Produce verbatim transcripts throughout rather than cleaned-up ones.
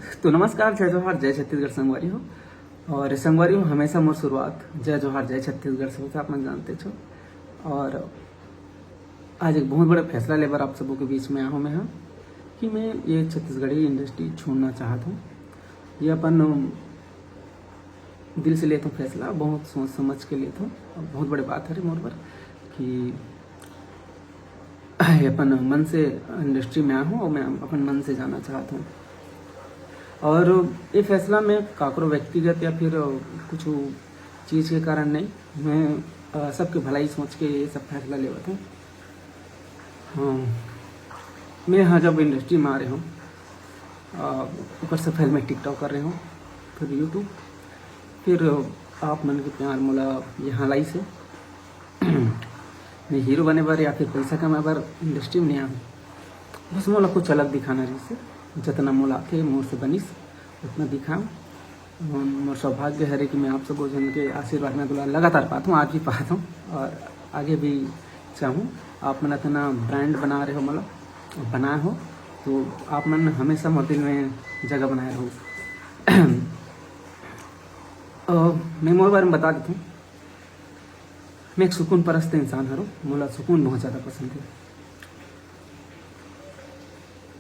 तो नमस्कार, जय जोहार, जय छत्तीसगढ़ संगवारी हो। और संगवारी हो, हमेशा मोर शुरुआत जय जोहार, जय छत्तीसगढ़ से होथे, आप मन जानते हो। और आज एक बहुत बड़ा फैसला लेबर आप सबों के बीच में आया हूँ मैं, हाँ, कि मैं ये छत्तीसगढ़ी इंडस्ट्री छोड़ना चाहत हूँ। ये अपन दिल से लेत हूँ फैसला, बहुत सोच समझ के लेत हूँ। बहुत बड़े बात हरे मोर बर कि अपन मन से इंडस्ट्री में आया हूँ और मैं अपन मन से जाना चाहत हूँ। और ये फैसला मैं काकरो व्यक्तिगत या फिर कुछ चीज़ के कारण नहीं, मैं, अ, सबके भलाई सोच के ये सब फैसला लेवत हूँ। हाँ, मैं हाँ जब इंडस्ट्री में आ रहे हूँ, अ, ऊपर से पहले मैं TikTok कर रहे हूँ, फिर YouTube, फिर आप मन के प्यार मोला यहाँ लाइस हे। मैं हीरो बने बर या फिर पैसा कमाए बर इंडस्ट्री में नहीं आया हूँ। बस मोला कुछ अलग दिखाना रहिस हे, जतना मोला आथे मोर से बनिस उतना दिखाऊँ। मोर सौभाग्य हरे कि मैं आप सबो झन के आशीर्वाद में दुलार लगातार पात हूँ, आज भी पात हूँ और आगे भी चाहूँ। आप मन इतना ब्रांड बना रहे हो, मतलब बनाए हो, तो आप मन हमेशा मोर दिल में जगह बनाए रहो। अ, मैं मोर बारे में बता देता हूँ, मैं एक सुकून परस्त इंसान हरो, मोला सुकून बहुत ज़्यादा पसंद है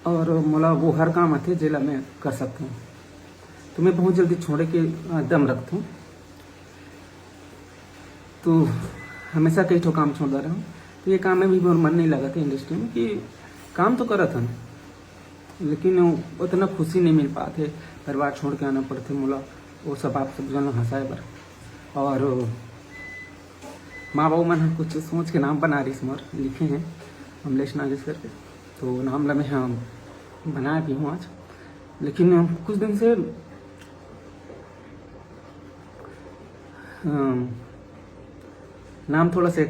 और मोला वो हर काम आथे जेला मैं कर सकता हूँ। तो मैं बहुत जल्दी छोड़े के, अ, दम रखता हूँ। तो हमेशा कई ठो काम छोड़ रहा हूँ। तो ये काम में भी मोर मन नहीं लगा था इंडस्ट्री में कि काम तो करत हन, लेकिन उतना खुशी नहीं मिल पात हे। परिवार छोड़ के आना पड़थे मोला, वो सब आप सब जन हंसाए बर। और माँ बाबू मन ह कुछ सोच के नाम बना रही मोर, लिखे हैं अमलेश नागेश करके, तो नाम ला मैं हाँ बनाए भी हूँ आज। लेकिन कुछ दिन से, अम, नाम थोड़ा से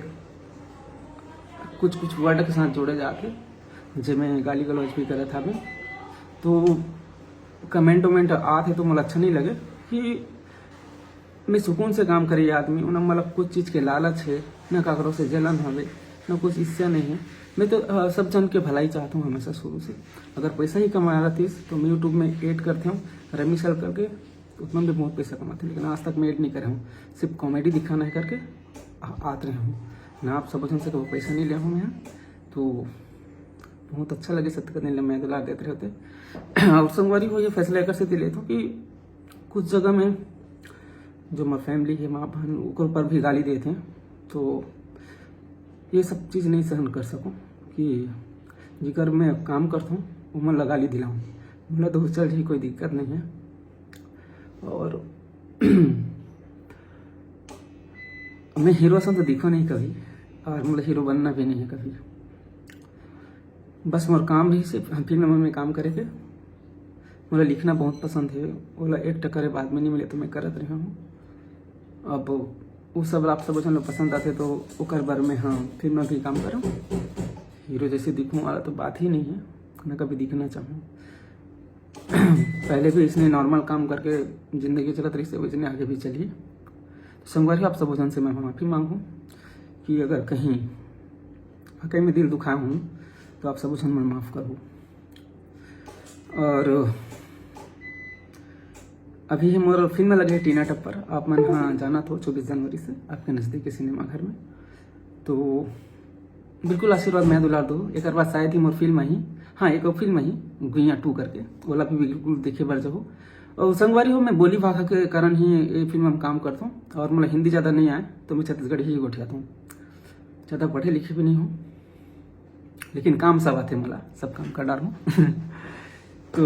कुछ कुछ वर्ड के साथ जोड़े जाके, जेमे गाली गलौज भी करत हवे, तो कमेंट वमेंट आत हे तो मोला अच्छा नहीं लगे कि मैं सुकून से काम करे आदमी हूँ, ना मतलब कुछ चीज़ के लालच है, ना काकरो से जलन हवे, ना कुछ ईर्ष्या नहीं है। मैं तो, अ, सब जन के भलाई चाहता हूँ हमेशा शुरू से। अगर पैसा ही कमाना रहिस तो मैं YouTube में ऐड करते हूँ, रमी शैल करके, उतना भी बहुत पैसा कमाते हैं, लेकिन आज तक मैं ऐड नहीं करे हूँ, सिर्फ कॉमेडी दिखाना है करके आ, आत रहे हूँ ना। आप सब जन से कभी पैसा नहीं लिया हूँ मैं, तो बहुत अच्छा लगे सत्य का दिन मैं दुलार देते रहते। और संगवारी हो, ये फैसला एकर से लेता हूँ कि कुछ जगह में जो मोर फैमिली है, माँ बहन, ओकर पर भी गाली देते हैं, तो ये सब चीज़ नहीं सहन कर सकूँ कि जिकर मैं काम करता हूँ, वो मन ला गाली दिलाऊँ। मोला तो चल रही, कोई दिक्कत नहीं है। और मैं हीरो सन तो दिखो नहीं कभी, और मोला हीरो बनना भी नहीं है कभी। बस मोर काम भी सिर्फ हम फिल्म में काम करे के। मोला लिखना बहुत पसंद है, ओला एक्ट करे बाद में नहीं मिले तो मैं करत रहा हूँ। अब वो सब आप सब जन ला पसंद आते तो ओकर बर में हाँ फिल्म में भी काम करूँ। हीरो जैसे दिखूँ वाला तो बात ही नहीं है, ना कभी दिखना चाहूँ। पहले भी इसने नॉर्मल काम करके जिंदगी चलत रही से, वैसने आगे भी चलिए। तो संगवारी, आप सब जन से मैं माफ़ी मांगू कि अगर कहीं वाकई में दिल दुखाए हूँ तो आप सब जन मन माफ़ करो। और अभी है मोर फिल्म लगे है टीना टप्पर, आप मन हाँ जाना तो चौबीस जनवरी से आपके नज़दीकी सिनेमा घर में। तो बिल्कुल आशीर्वाद मैं दुलार दो। एक बार शायद ही मोर फिल्म ही, हाँ, एक फिल्म ही गुइया टू करके, ओला भी बिल्कुल देखे बर जाओ। और संगवारी हो, मैं बोली भाखा के कारण ही ये फिल्म में काम करता हूँ और मोला हिंदी ज़्यादा नहीं आए तो मैं छत्तीसगढ़ी ही गोठियाता हूँ। ज़्यादा पढ़े लिखे भी नहीं हूँ, लेकिन काम सब आते मोला, सब काम कर डार हूँ। तो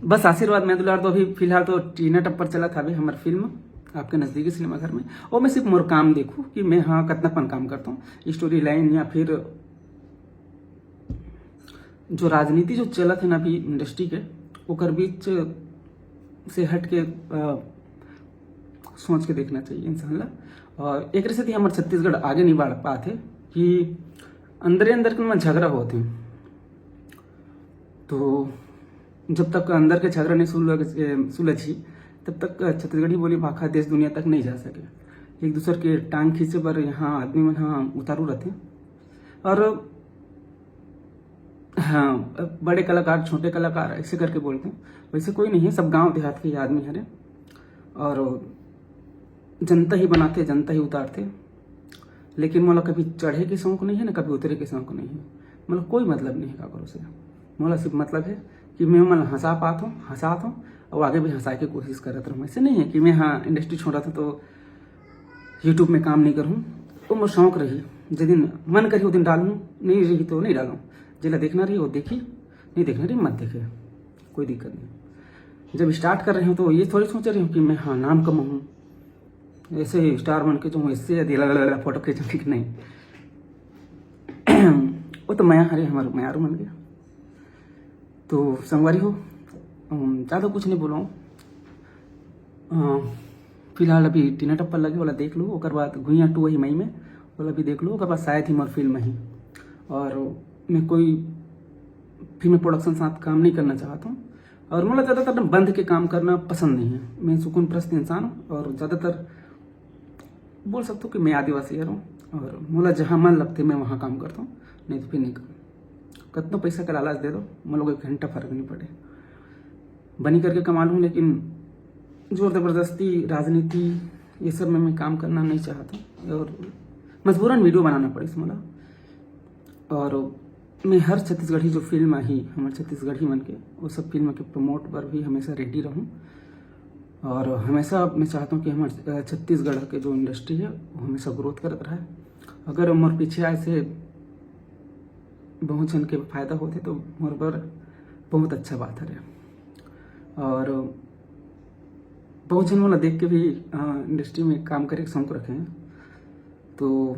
बस आशीर्वाद मैं दुलार दो। अभी फिलहाल तो टीना टप्पर चलत हवे हमर फिल्म आपके नज़दीकी सिनेमा घर में, और मैं सिर्फ मोर काम देखूँ कि मैं हाँ कतना पन काम करता हूँ, स्टोरी लाइन या फिर जो राजनीति जो चलत है ना अभी इंडस्ट्री के, ओकर बीच से हट के, अ, सोच के देखना चाहिए इंसान ला। और एक से हमर छत्तीसगढ़ आगे नहीं बढ़ पाते कि अंदरे अंदर के में झगड़ा होते हैं। तो जब तक अंदर के झगड़ा नहीं सुलझ-, ए, सुलझी, तब तक छत्तीसगढ़ी बोली भाखा देश दुनिया तक नहीं जा सके। एक दूसर के टांग खींचे बर यहाँ आदमी मन हाँ उतारू रहते हैं। और हाँ, बड़े कलाकार, छोटे कलाकार, ऐसे करके बोलते हैं। वैसे कोई नहीं है, सब गांव देहात के ही आदमी हरे, और जनता ही बनाथे, जनता ही उतारथे। लेकिन मोला कभी चढ़े के शौक नहीं है, ना कभी उतरे के शौक नहीं है। मोला कोई मतलब नहीं है काकरो से। मोला सिर्फ मतलब है कि मैं मन हंसा पात हूँ, हंसात हूँ, और आगे भी हंसाए के कोशिश करत रहूँ। ऐसे नहीं है कि मैं, हाँ, इंडस्ट्री छोड़ा था तो YouTube में काम नहीं करूँ। वो मोर शौक रही, जिस दिन मन करी, उस दिन डालूँ, नहीं रही तो नहीं डालूँ। जेला देखना रही, वो देखी, नहीं देखना रही, मत देखे, कोई दिक्कत नहीं। जब स्टार्ट कर रही हूँ, तो ये थोड़ी सोच रही हूँ कि मैं, हाँ, नाम कमाऊँ, ऐसे स्टार बन के जो हूँ, इससे ज्यादा फोटो खींचने की नहीं। वो तो मया हरे, हमारे मयारू मन के। तो संगवारी हो, अम, ज़्यादा कुछ नहीं बोलूँ। अ, फिलहाल अभी टीना टप्पर लगे, ओला देख लो, ओकर बाद गुइया टू वही मई में, ओला भी देख लो, ओकर बाद शायद ही मोर फिल्म ही। और मैं कोई फिल्म प्रोडक्शन साथ काम नहीं करना चाहता हूँ, और मोला ज़्यादातर ना बंध के काम करना पसंद नहीं है। मैं सुकून परस्त इंसान हूँ, और ज़्यादातर बोल सकता हूँ कि मैं आदिवासी हरव, और मोला जहाँ मन लगते मैं वहाँ काम करता हूँ, नहीं तो फिर नहीं करूँ। कतनो पैसा का लालच दे दो, मोला कोई घंटा फर्क नहीं पड़े। बनी करके कमा लूँ, लेकिन जोर जबरदस्ती, राजनीति, ये सब में मैं काम करना नहीं चाहता हूँ, और मजबूरन वीडियो बनाना पड़े मोला। और मैं हर छत्तीसगढ़ी जो फिल्म आही, हमारे छत्तीसगढ़ी मन के, वो सब फिल्म के प्रमोट पर भी हमेशा रेडी रहूँ। और हमेशा मैं चाहता हूँ कि हमारे, अ, छत्तीसगढ़ के जो इंडस्ट्री है, वो हमेशा ग्रोथ करत रहे। अगर मोर पीछे आए से बहुत झन के फायदा होते, तो मोर बर बहुत अच्छा बात हरे। और बहुत झन मोला देख के भी, अ, इंडस्ट्री में काम करे के शौक रखे हैं। तो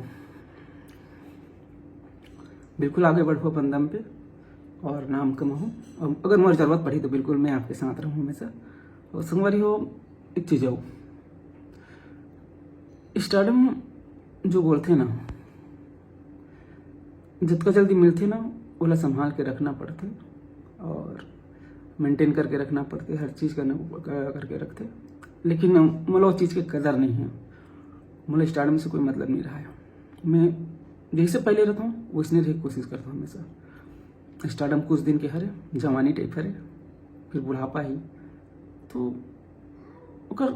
बिल्कुल आगे बढ़ो अपन दम पे और नाम कमाओ। और अगर मोर जरूरत पड़ी, तो बिल्कुल मैं आपके साथ रहूँ हमेशा। और संगवारी हो, एक चीज़ हो, स्टारडम जो बोलते हैं ना, जितना जल्दी मिलते ना, ओला संभाल के रखना पड़ते और मेंटेन करके रखना पड़ते, हर चीज़ करने, करके रखते। लेकिन मोला वो चीज़ की कदर नहीं है। मोला स्टारडम से कोई मतलब नहीं रहा है। मैं जैसे पहले रहता हूँ, वैसने रहे कोशिश करता हूँ हमेशा। स्टारडम कुछ दिन के हरे, जवानी टाइप हरे, फिर बुढ़ापा ही। तो ओकर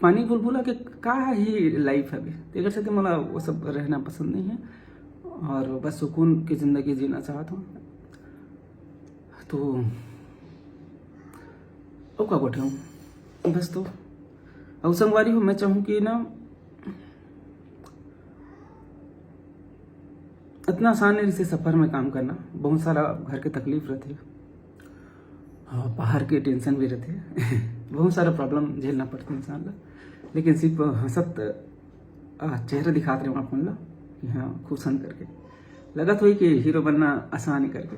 पानी बुलबुला के का ही लाइफ हवे, तेकर सेती मोला वो सब रहना पसंद नहीं है, और बस सुकून की ज़िंदगी जीना चाहत हूँ। तो अब का गोठे हूँ बस। तो अब संगवारी हो, मैं चाहूँ कि ना, इतना आसान नहीं रहिसे सफर में काम करना। बहुत सारा घर के तकलीफ रहते, हाँ, बाहर के टेंशन भी रहते। बहुत सारा प्रॉब्लम झेलना पड़ता इंसान ला, लेकिन सिर्फ हंसत, आ, चेहरा दिखात रहे अपन ला कि हाँ, खुश हन करके। लगत होई कि हीरो बनना आसान है करके।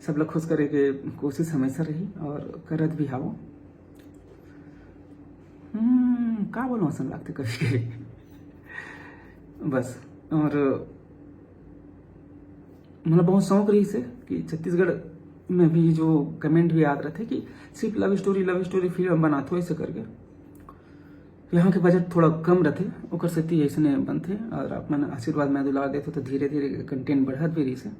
सब लोग खुश करे के कोशिश हमेशा रही और करत भी हावो। हम्म, का बोलूं, असन लागते कभी कभी। बस, और मतलब बहुत शौक रहिसे कि छत्तीसगढ़ में भी जो कमेंट भी आत रहते कि सिर्फ लव स्टोरी, लव स्टोरी फिल्म बनात हो ऐसे करके। यहाँ के बजट थोड़ा कम रहते, ओकर सेती ऐसने बनते। और आप मन आशीर्वाद में दुलार देते तो धीरे धीरे कंटेंट बढ़त भी रहिसे।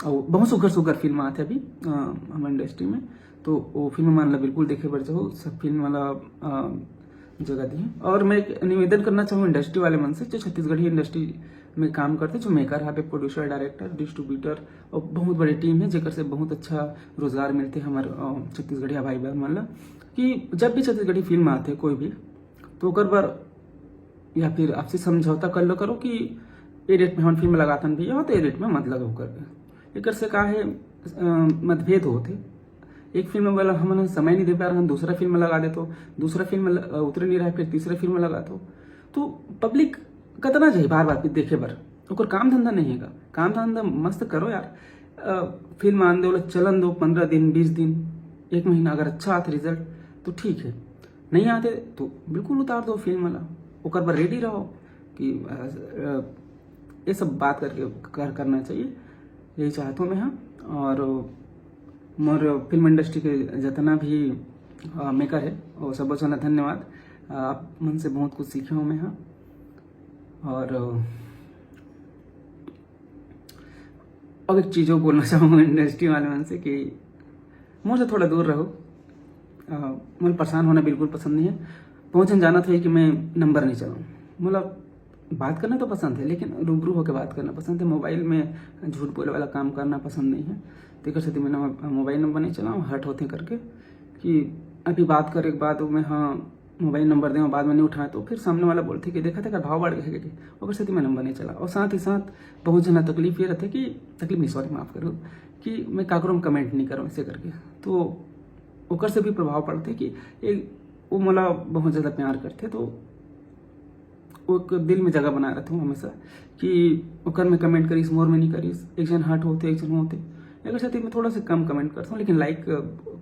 और बहुत सुघर सुघर फिल्म आते अभी, अ, हमर इंडस्ट्री में, तो वो फिल्म मन ला बिल्कुल देखे बर जाओ, सब फिल्म वाला, अ, जगह दी। और मैं एक निवेदन करना चाहूँ इंडस्ट्री वाले मन से, जो छत्तीसगढ़ी इंडस्ट्री में काम करते, जो मेकर हवे, प्रोड्यूसर, डायरेक्टर, डिस्ट्रीब्यूटर, और बहुत बड़ी टीम है, जेकर से बहुत अच्छा रोजगार मिलते हमारे, अ, छत्तीसगढ़िया भाई बहन मन ला, कि जब भी छत्तीसगढ़ी फिल्म आते कोई भी, तो ओकर बर या फिर आपसी समझौता कर लो करो कि ये डेट में हम फिल्म लगातन भैया, तो ये डेट में मत लगाओ करके। एकर से का है, अ, मतभेद होते। एक फिल्म वाला हमन समय नहीं दे पा रहा, दूसरा फिल्म लगा देतो, दूसरा फिल्म ल-, अ, उतरे नहीं रहा, फिर तीसरा फिल्म लगा दो। तो पब्लिक कतना जाही बार बार फिर देखे बर? ओकर काम धंधा नहीं है का? काम धंधा मस्त करो यार। अ, फिल्म आन दो, चलन दो, पंद्रह दिन, बीस दिन, एक महीना, अगर अच्छा आते रिजल्ट तो ठीक है, नहीं आते तो बिल्कुल उतार दो फिल्म वाला। ओकर बर रेडी रहो कि, अ, अ, ये सब बात करके कर, करना चाहिए, यही चाहता हूँ मैं। हाँ, और मोर फिल्म इंडस्ट्री के जितना भी, अ, मेकर है, वो सब झन ला धन्यवाद। अ, आप मन से बहुत कुछ सीखे हूँ मैं। हाँ, और, अ, अब एक चीज़ और बोलना चाहूँगा इंडस्ट्री वाले मन से कि मोर से थोड़ा दूर रहो। अ, मोला परेशान होना बिल्कुल पसंद नहीं है। बहुत झन जानत होही कि मैं नंबर नहीं चलाऊँ। मोला बात करना तो पसंद है, लेकिन रूबरू होकर बात करना पसंद है। मोबाइल में झूठ बोले वाला काम करना पसंद नहीं है। तेकर सेती मैं नंबर, मोबाइल नंबर नहीं चलाऊँ, hurt होथे करके कि अभी बात करे के बाद मैं, हाँ, मोबाइल नंबर देवं, बाद में नहीं उठाए, तो फिर सामने वाला बोलथे कि देखा तेकर भाव बढ़ गए, ओकर सेती मैं नंबर नहीं चला। और साथ ही साथ बहुत झन ला तकलीफ ये रहथे कि, तकलीफ नहीं, सॉरी, माफ़ करो, कि मैं काकरो में कमेंट नहीं करूँ ऐसे करके, तो ओकर से भी प्रभाव पड़थे कि एक, वो मोला बहुत ज़्यादा प्यार करथे, तो वो एक दिल में जगह बनाए रहथों हमेशा कि ओकर में कमेंट करिस, मोर में नहीं करिस, एक झन hurt होथे, एक झन होथे। एकर सेती मैं थोड़ा सा कम कमेंट करथों, लेकिन लाइक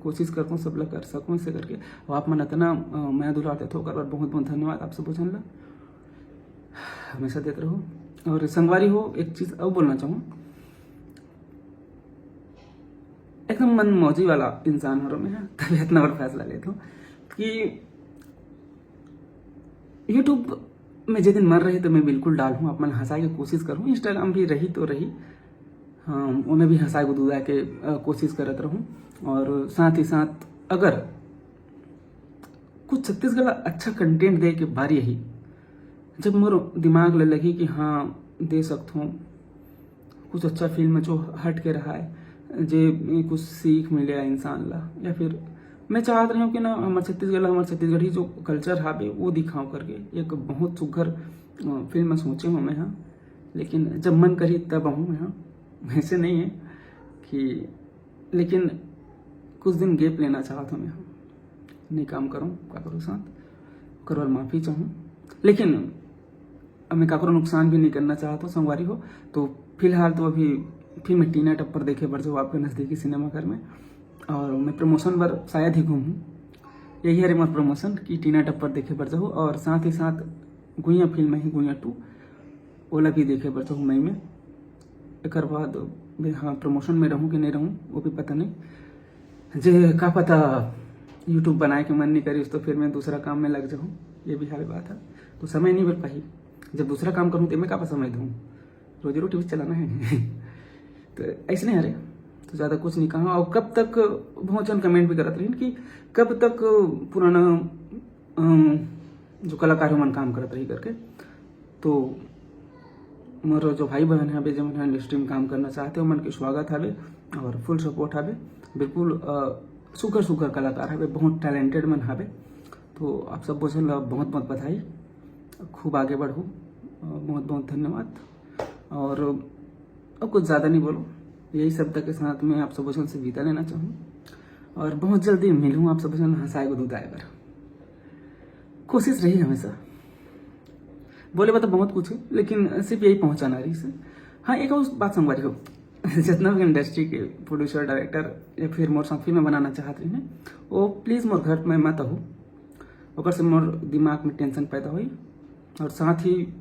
कोशिश करथों, सब ला कर सकूँ ऐसे करके। और आप मन इतना, अ, मया दुलार देथो, ओकर बर बहुत बहुत धन्यवाद आप सबो झन ला, हमेशा देत रहो। और संगवारी हो, एक चीज़ और बोलना चाहूँ, एकदम मन मौजी वाला इंसान हरो मैं, तभी इतना बड़ा फैसला लेथों कि YouTube में जे दिन मन रही तो मैं बिल्कुल डालहूँ, आप मन हंसाए के कोशिश करूँ। Instagram भी रही तो रही, हाँ, ओमे भी हंसाए गुदगुदाए के, अ, कोशिश करत रहूँ। और साथ ही साथ अगर कुछ छत्तीसगढ़ ला अच्छा कंटेंट दे के बारी आही, जब मोर दिमाग ल लगही कि हाँ, दे सकथों कुछ अच्छा फिल्म जो हट के रहा है, जे कुछ सीख मिले इंसान ला, या फिर मैं चाहत रही हूँ कि ना हमर छत्तीसगढ़ ला, हमर छत्तीसगढ़ी जो कल्चर हावे वो दिखाओ करके एक बहुत सुघर, अ, फिल्म सोचे हूँ मैं, हाँ। लेकिन जब मन करी तब आऊँ मैं, हाँ। वैसे नहीं है कि, लेकिन कुछ दिन गैप लेना चाहत हूँ मैं, हाँ। नहीं काम करूँ काकरो साथ, ओकर बर माफ़ी चाहूँ। लेकिन अब मैं काकरो नुकसान भी नहीं करना चाहत हूँ संगवारी हो, तो फिलहाल तो अभी फिर मैं टीना टप्पर देखे बर जाऊँ आपके नज़दीकी सिनेमाघर में। और मैं प्रमोशन बर शायद ही घूमूँ, यही हरे मोर प्रमोशन कि टीना टप्पर देखे बर जाऊँ। और साथ ही साथ गुइया फिल्म है गुइया टू, ओला भी देखे बर जाऊँ मई में। एकर बाद मैं, हाँ, प्रमोशन में रहूँ कि नहीं रहूँ वो भी पता नहीं। जे का पता YouTube बनाए के मन नहीं करिस तो फिर मैं दूसरा काम में लग जाऊँ, ये भी हाल बात है। तो समय नहीं मिल पाही, जब दूसरा काम करूँ तो मैं का समय दूँ, रोजी रोटी भी चलाना है। तो ऐसे नहीं हरे, तो ज़्यादा कुछ नहीं कहा। और कब तक, बहुत जन कमेंट भी करत रही कि कब तक पुराना, अम, जो कलाकार मन काम करत रही करके, तो मोर जो भाई बहन हवे, जेमन ह इंडस्ट्री में काम करना चाहते, ओमन के स्वागत हवे और फुल सपोर्ट हवे। बिल्कुल, अ, सुघर सुघर कलाकार हवे, बहुत टैलेंटेड मन हवे। तो आप सब झन ला बहुत बहुत बधाई, खूब आगे बढ़ो, अ, बहुत बहुत धन्यवाद। और अब कुछ ज़्यादा नहीं बोलो, यही शब्द के साथ मैं आप सब झन से विदा लेना चाहूँ और बहुत जल्दी मिलूँ आप सब झन हंसाए गुदगुदाए बर। कोशिश रही हमेशा, बोले बर तो बहुत कुछ है, लेकिन सिर्फ यही पहुँचाना रहिस। हाँ, एक और बात संगवारी हो, जितना भी इंडस्ट्री के प्रोड्यूसर, डायरेक्टर या फिर मोर साथ फिल्म बनाना चाहत रही हैं, वो प्लीज मोर घर में मत आहो, ओकर से मोर दिमाग में टेंशन पैदा होई। और साथ ही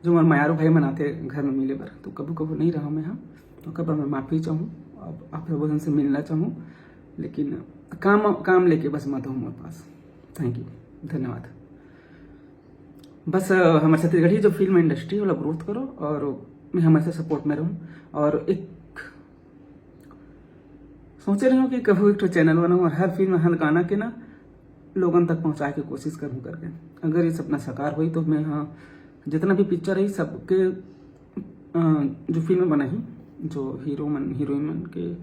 जो मोर मयारू भाई मन आथे घर में मिले बर, तो कभू कभू नहीं रहा मैं, हाँ, तो ओकर बर मैं माफ़ी चाहूँ। अब आप सब झन से मिलना चाहूँ, लेकिन काम, काम लेके बस मत हो मोर पास। थैंक यू, धन्यवाद। बस, अ, हमर छत्तीसगढ़ी जो फिल्म इंडस्ट्री वाला ग्रोथ करो और मैं हमेशा सपोर्ट में रहूँ। और एक सोचे रहे हूँ कि कभू एक ठो चैनल बनाऊँ और हर फिल्म, हर गाना के ना लोगन तक पहुँचाए के कोशिश करूँ करके। अगर ये सपना साकार होई तो मैं, हाँ, जितना भी पिक्चर है सबके, अ, जो फिल्म बनाही, जो हीरो मन, हीरोइन मन के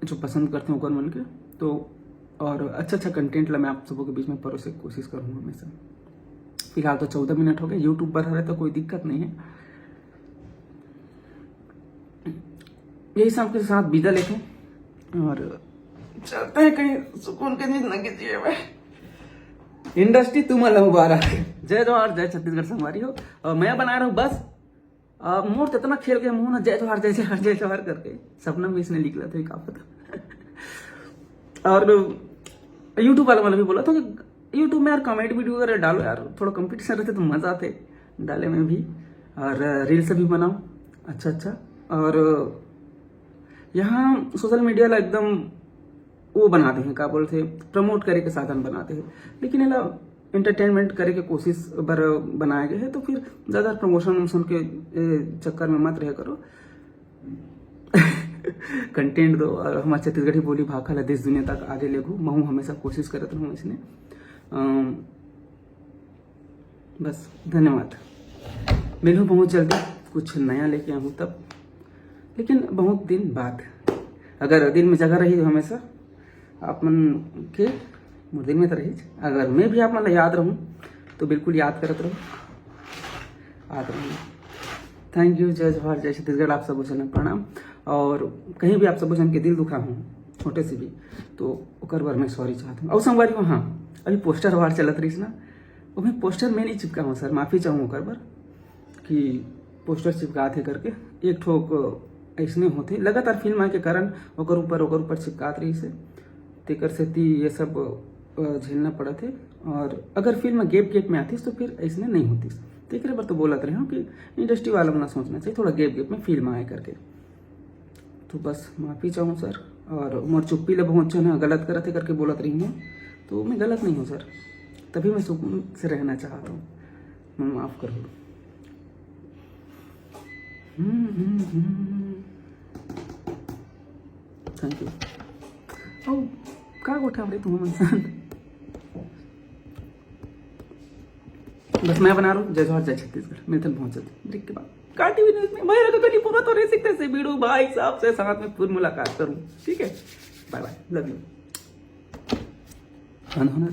जो पसंद करते हैं ओकर मन के, तो और अच्छा अच्छा कंटेंट ला मैं आप सबों के बीच में परोसे के कोशिश करूँ हमेशा। फिलहाल तो चौदह मिनट हो गए, YouTube पर हरे तो कोई दिक्कत नहीं है। यही सब के साथ विदा लेते हैं और चलते हैं कहीं सुकून के जिंदगी जिए भाई। इंडस्ट्री तुम ला मुबारक। जय जोहार, जय छत्तीसगढ़ संगवारी हो। और मैं बना रहा हूँ बस, अब मोर तो इतना खेल गया मुंह ना, जय जोहार, जय जोहार, जय जोहार करके। सपना में इसने लिख लिया था, क्या पता। और YouTube वाला वाला भी बोला था कि YouTube में यार कॉमेडी वीडियो वगैरह डालो यार, थोड़ा कंपटीशन रहते तो मज़ा आते डाले में भी। और रील्स भी बनाओ अच्छा अच्छा। और यहाँ सोशल मीडिया ला एकदम वो बना दे हैं, का बोलते हैं, प्रमोट करे के साधन बना दे हैं, लेकिन एला एंटरटेनमेंट करे के कोशिश बर बनाए गए है, तो फिर ज़्यादा प्रमोशन वमोशन के, ए, चक्कर में मत रह करो। कंटेंट दो और हमर छत्तीसगढ़ी बोली भाखा ला देश दुनिया तक आगे लेगू। महू हमेशा कोशिश करत रहूँ इसने। अम, बस, धन्यवाद। मिलूँ बहुत जल्दी, कुछ नया लेके आऊँ तब, लेकिन बहुत दिन बाद। अगर दिल में जगह रही तो हमेशा आप मन के मोर दिल में तो रही। अगर मैं भी आप मन ला याद रहूँ तो बिल्कुल याद करत रहूँ, याद रहूँ। Thank you. जय जोहार, जय छत्तीसगढ़, आप सबो झन प्रणाम। और कहीं भी आप सबो झन के दिल दुखा हूँ छोटे से भी, तो ओकर बर मैं सॉरी चाहत हूँ। और संगवारी हो, हाँ, अभी पोस्टर वार चलत रहीस ना, ओमे पोस्टर मैं नहीं चिपका हूँ सर, माफ़ी चाहूँ ओकर बर कि पोस्टर चिपकात हे करके। एक ठोक ऐसने होथे, लगातार फिल्म आए के कारण ओकर ऊपर, ओकर ऊपर चिपकात रहीस हे, तेकर सेती ये सब अ, झेलना पड़त हे। और अगर फिल्म गैप गैप में आतिस तो फिर ऐसने नहीं होतिस। तेकरे बर तो बोलत रहे हूँ कि इंडस्ट्री वाला मन ला सोचना चाहिए थोड़ा गैप गैप में फिल्म आए करके। तो बस माफ़ी चाहूँ सर, और मोर चुप्पी ले बहुत झन ह गलत करत हे करके बोलत रही हूँ, तो मैं गलत नहीं हूँ सर, तभी मैं सुकून से रहना चाहत हूँ। मन माफ़ करो। हम्म, हम्म, हम्म। Thank you. ओ, का गोठा हमरे तुम मन सन। बस मैं बना रहा हूँ। जय जोहार, जय छत्तीसगढ़। मिलते हैं बहुत जल्दी ब्रेक के बाद। का टीवी न्यूज़ में मैं रखा कहीं पूरा तो रह सकते से वीडियो भाई साहब से साथ में फिर मुलाकात करूँ, ठीक है? बाय बाय, लव यू। बंद होना।